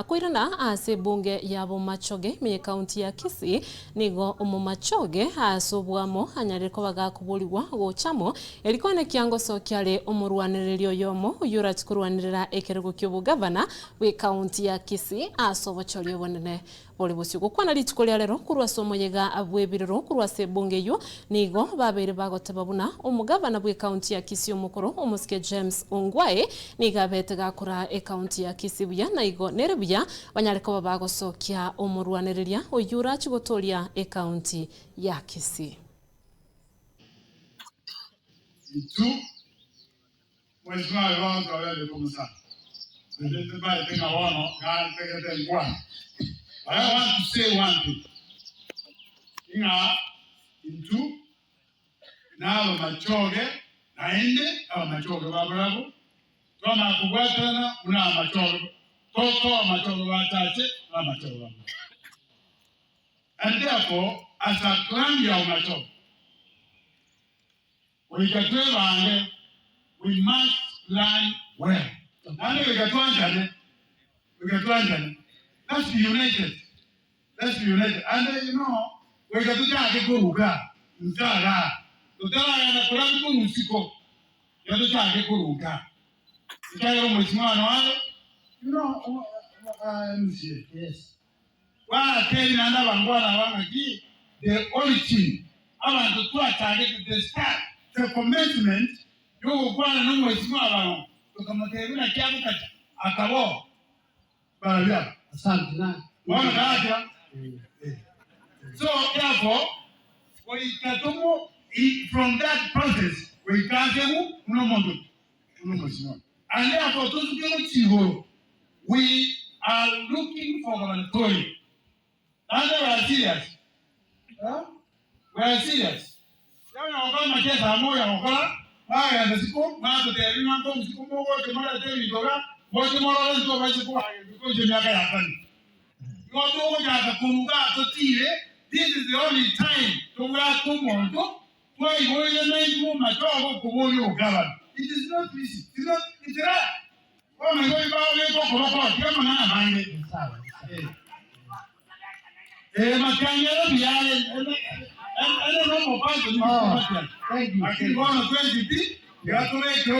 na koirana ase ebunge ya Bomachoge ime y'Ekaunti ya Kisii. Nigo Omomachoge ase oboamo anyarire koba gakoborigwa gocha amo, erio koenekia ngosokia are omorwanereria oyomo oyio orache korwanerera ekerogo ki'obogavana bw'Ekaunti ya Kisii ase obochori obonene bore bosio. Gokwana rituko ria rero korwa ase omoyega bw'ebirero korwa ase ebunge eyio, nigo babeire bagoteba buna omogavana bw'ecounty ya Kisii omokoro omosike James Ongwae nigo abete gakoraa ecounty ya Kisii buya na igo nere buya banyare koba bagosokia omorwanereria oyio orache gotoria ecounty ya Kisii. Intwe Mheshimiwa aye bono twabere komusana. Naende timbaete ng'a bono gantegete nkwane. But I want to say one thing, ng'a intwe na abamachoge naende abamachoge ba barabwo twamanya kobwaterana buna abamachoge totoa amachoge bachache na amachoge ba barabwo. And therefore, as a clan ya Omachoge, Goika twebange, we must plan well. Naende goika twanchane, goika twanchane. Let's be united, let's be united. And you know, goika tochake koruga inse igaa, totaragenda korabia korwa isiko, tiga tochake koruga. Ekiagera omwesimo one are, you know, MCA. Yes. Gwatebia naende abangwana aba ng'aki, the origin, abanto twachagete, the start, the commencement yogokwana nomwesimo abango, tokamotebia naki agokacha, akaba oo. Barabwo aba. Asante na. Bono gacha. So therefore, goika tomo from that process goika asegu buna omonto ki? Buna omwesimo. And therefore tosuke gochia igoro. We are looking for gubernatorial. Naende we are serious. Eh? We are serious. Yonye gokora amachesa amo oyo agokora, mwagenda isiko, mwatotebia ng'a nkomu isiko mogocha morete ebinto iga, moche morore ntobaise kobaga gocha emiaka ya kane. Igo togochaka korwa igaa totire, this is the only time tobwate omonto twaiboire naintwe omachogo okoboria obogavana. It is not easy. It's not, it's rare. Bono igo babeka okoboko tiga amang'ana amange. Eh, matiang'i ere buya are, ere nomopango Oh, thank you. Lakini bono twensi pi, tiga tobeke.